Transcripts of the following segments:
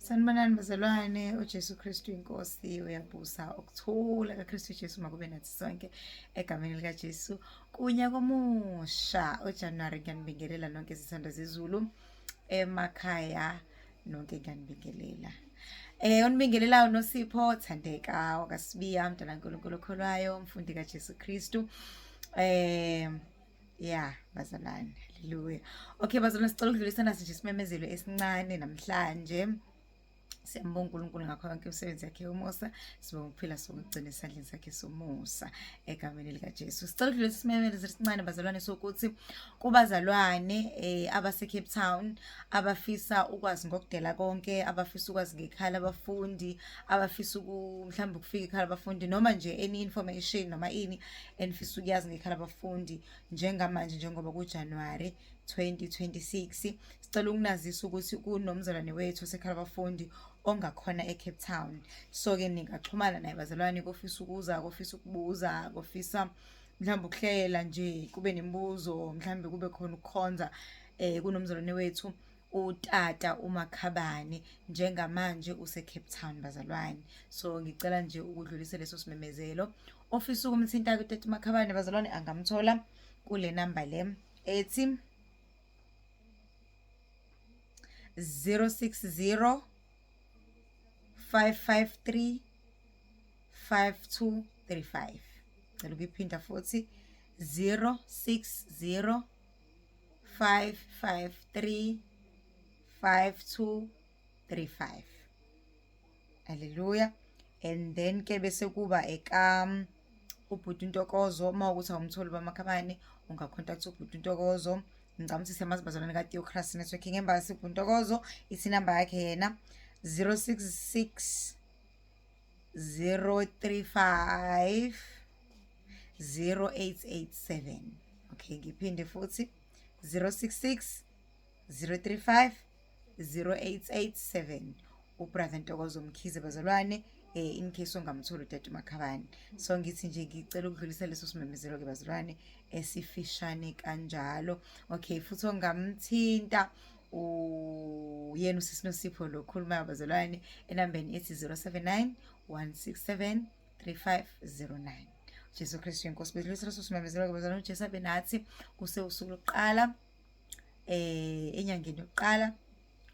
Sanibonani bazalwane, uJesu Kristu inkosi uyabusa ukuthula kaKristu Jesu makube nathi sonke egameni likaJesu. Kunyaka omusha uJanuary ngiyanibingelela nonke zithanda zezulu emakhaya nonke ngiyanibingelela. Onibingelelayo noSipho Thandeka wakaSibiya mntana kaNkulunkulu okholwayo umfundi kaJesu Kristu. Yeah bazalwane, haleluya. Okay bazalwane, sicela ukudlulisa nasi nje isimemezelo esincane namhlanje. Siyambonga uNkulunkulu ngakho yonke imisebenzi yakhe yomusa, sibonga ukuphila, sibonga ukugcina esandleni sakhe somusa egameni likaJesu. Sicela ukudlulisa isimemezelo esincane bazalwane sokuthi kubazalwane abase Cape Town abafisa ukwazi ngokudela konke, abafisa ukwazi ngekhaya labafundi, abafisa mhlawumbe ukufika ekhaya labafundi noma nje any information noma ini enifisa ukuyazi ngekhaya labafundi njengamanje njengoba kuJanuary 2026. Sicela ukunazisa ukuthi kunomzalwane wethu osekhaya labafundi ongakhona eCape Town, so ke ningaxhumana naye bazalwane kofisa ukuza, kofisa ukubuza, kofisa mhlawumbe ukuhlela nje kube nemibuzo, mhlawumbe kube khona ukukhonza. Kunomzalwane wethu utata uMakhabane njengamanje use-Cape Town bazalwane, so ngicela nje ukudlulisa leso simemezelo. Ofisa ukumthinta utata uMakhabane bazalwane angamthola kule namba le ethi 060 553 5235. Cela ukuyiphinda futhi, 060 553 5235. Haleluya. And then ke bese kuba eka ubhuti Ntokozo, uma ukuthi awumtholi bamakhabane ungacontact ubhuti Ntokozo. Ngicabanga ukuthi siyamazi bazalwane ka-Theocracy Networking Embassy. Ubhuti Ntokozo ithi inamba yakhe yena 066 035 0887. Okay, ngiphinde futhi, 066 035 0887, ubrother Ntokozo Mkhize bazalwane, in case ungamtholi utata uMakhabane. So ngithi nje ngicela ukudlulisa leso simemezelo ke bazalwane esifishane kanjalo. Okay, futhi ongamthinta uyena usisi Nosipho lo khulumayo bazalwane enambeni ethi 079 167 3509. Jesu Kristu inkosi. Bedlulisa leso simemezelo ke bazalwane. UJesu abe nathi. Kuse usuku lokuqala enyangeni yokuqala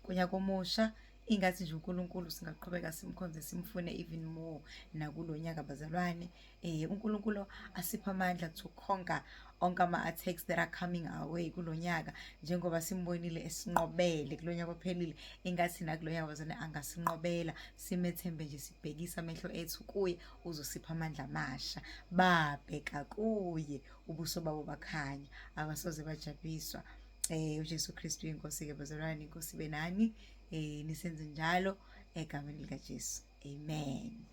kunyaka omusha, ingathi nje uNkulunkulu singaqhubeka simkhonze simfune even more nakulo nyaka bazalwane. UNkulunkulu asipha amandla to conquer onke ama-attacks that are coming our way kulo nyaka, njengoba simbonile esinqobele kulo nyaka ophelile, ingathi nakulo nyaka bazalwane angasinqobela. Simethembe nje, sibhekise amehlo ethu kuye, uzosipha amandla amasha. Babheka kuye, ubuso babo bakhanya, abasoze bajabhiswa. UJesu Kristu inkosi ke bazalwane. Inkosi benani, nisenze njalo egameni likaJesu, amen.